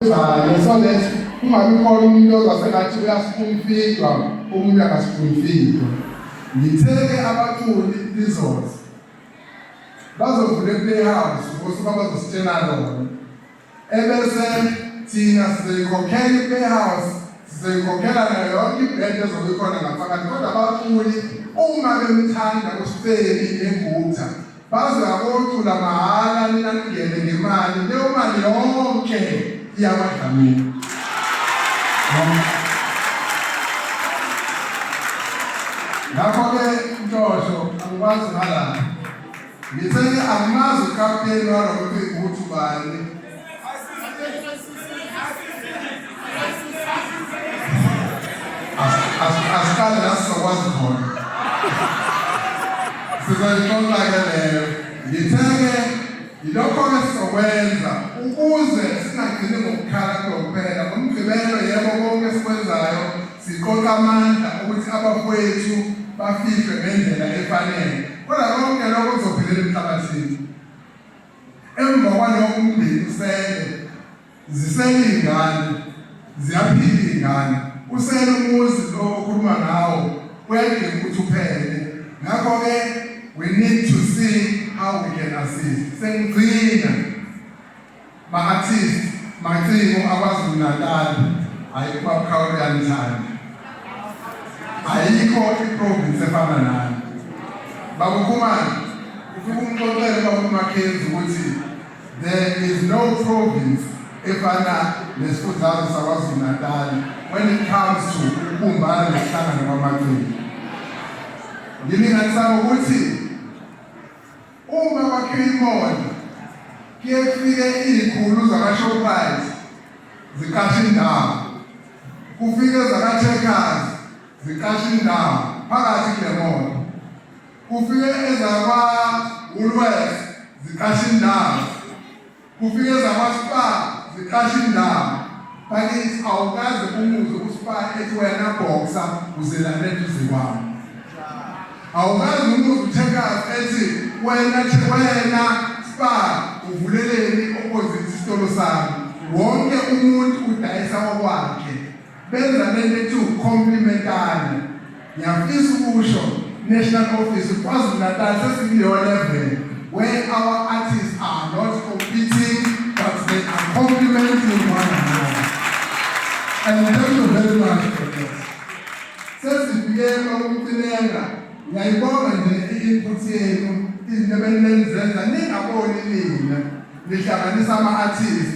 Kanye so that kungabi khona umuntu ozwa sengathi uyasikumfidwa, omunye akasikumfidwa. Ngitheke abaculi lizoza bazovula e-Playhouse ngosuku abazositshela lona, ebese thina sizoyikhokhela i-Playhouse, sizoyikhokhela nayo yonke ibhendi ezobe ikhona ngaphakathi. Kodwa abaculi uma bemthanda uScebi neGupta baze abocula mahhala, nina ningene ngemali, leyo mali yonke iyakwaDlamini. Ngakho-ke Ntosho, angikwazi ngalapha ngithe angimazi ukapteni walo mcimbi ukuthi ubani. Asiqale la sizokwazi khona, sizoyixoxa-ke leyo. Ngithe-ke yilokho-ke sizokwenza ukuze singagcini ngokukhala kuphela ngoMgqibelo. Yebo, konke esikwenzayo siqoqa amandla ukuthi abafowethu bafihlwe ngendlela efanele, kodwa konke lokho kuzophelela emhlabathini. Emva kwalokho umndeni usele, zisele iy'ngane, ziyaphila iy'ngane, usele umuzi lo okhuluma ngawo uyadinga ukuthi uphele. Ngakho-ke we need to see how we can assist. Sengigcina ma-artist, maciko aKwaZulu-Natal, hhayi ubaba Khawula uyanithanda. Ayikho i-province efana nani. Baba Khumalo, ufike umxoxele ubaba uMackenzie ukuthi there is no province efana nesifundazwe saKwaZulu-Natal when it comes to ukubumbana nokuhlangana kwamaciko. Ngilinganisa ngokuthi uma kwakhiwa imoto kuye kufike iy'khulu zakwa-Shoprite ziqashe indawo, kufike ezaka-Checkers ziqashe indawo phakathi kule moto, kufike ezakwa-Woolworths ziqashe indawo, kufike ezakwa-Spar ziqashe indawo. Bakithi, awukaze umuzwe uSpar ethi wena Boxer uzelane eduze kwami. Awukaze umuzwe uCheckers ethi wena Spar uvuleleni opposite isitolo sami. Wonke umuntu udayisa okwakhe, benza lento ethi uku-complementana. Ngiyafisa ukusho, National Office, KwaZulu-Natal sesikuleyo level where our artists are not competing but they are complementing one another, and thank you very much for that. Sesifike okumcinenga, ngiyayibonga nje i-input yenu, izinto ebenizenza ningaboni nina, nihlanganisa ama-artist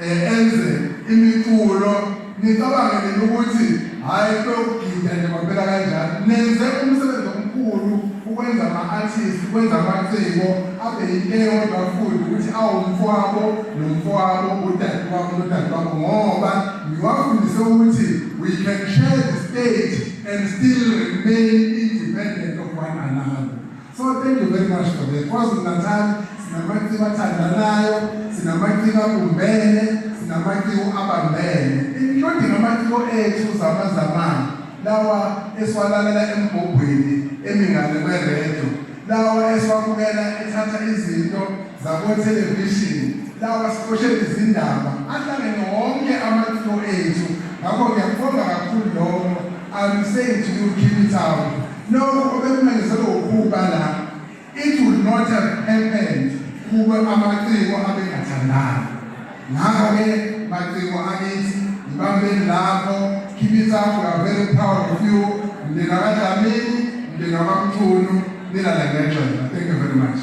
enze imiculo, nicabange nina ukuthi hhayi kuyokugida nje kwaphela kanjalo. Nenze umsebenzi omkhulu ukwenza ama-artist, ukwenza amaciko abe yinto eyodwa futhi, ukuthi awumfowabo nomfowabo, udadewabo nodadewabo, ngoba ngiwafundise ukuthi we can share the stage and still remain independent of one another. So thank you very much for that. KwaZulu-Natal sinamaciko athandanayo, sinamaciko abumbene, sinamaciko abambene, including amaciko ethu zamazamane lawa esiwalalela embhobhweni emingane kweredio, lawa esiwabukela ethatha izinto zakothelevishini, lawa siqoshela izindaba, ahlangene wonke amaciko ethu. Ngakho ngiyakubonga kakhulu lokho. I'm saying to you, keep it up. Lokhu obekumenyezelwe uKhuba la, it would not have happened kube amaciko abengathandani. Ngakho-ke maciko akithi, ngibambeni lapho, keep it up, we are very proud of you. Mndeni wakaDlamini, mndeni wakaMchunu, nilale ngenxeba. Thank you very much.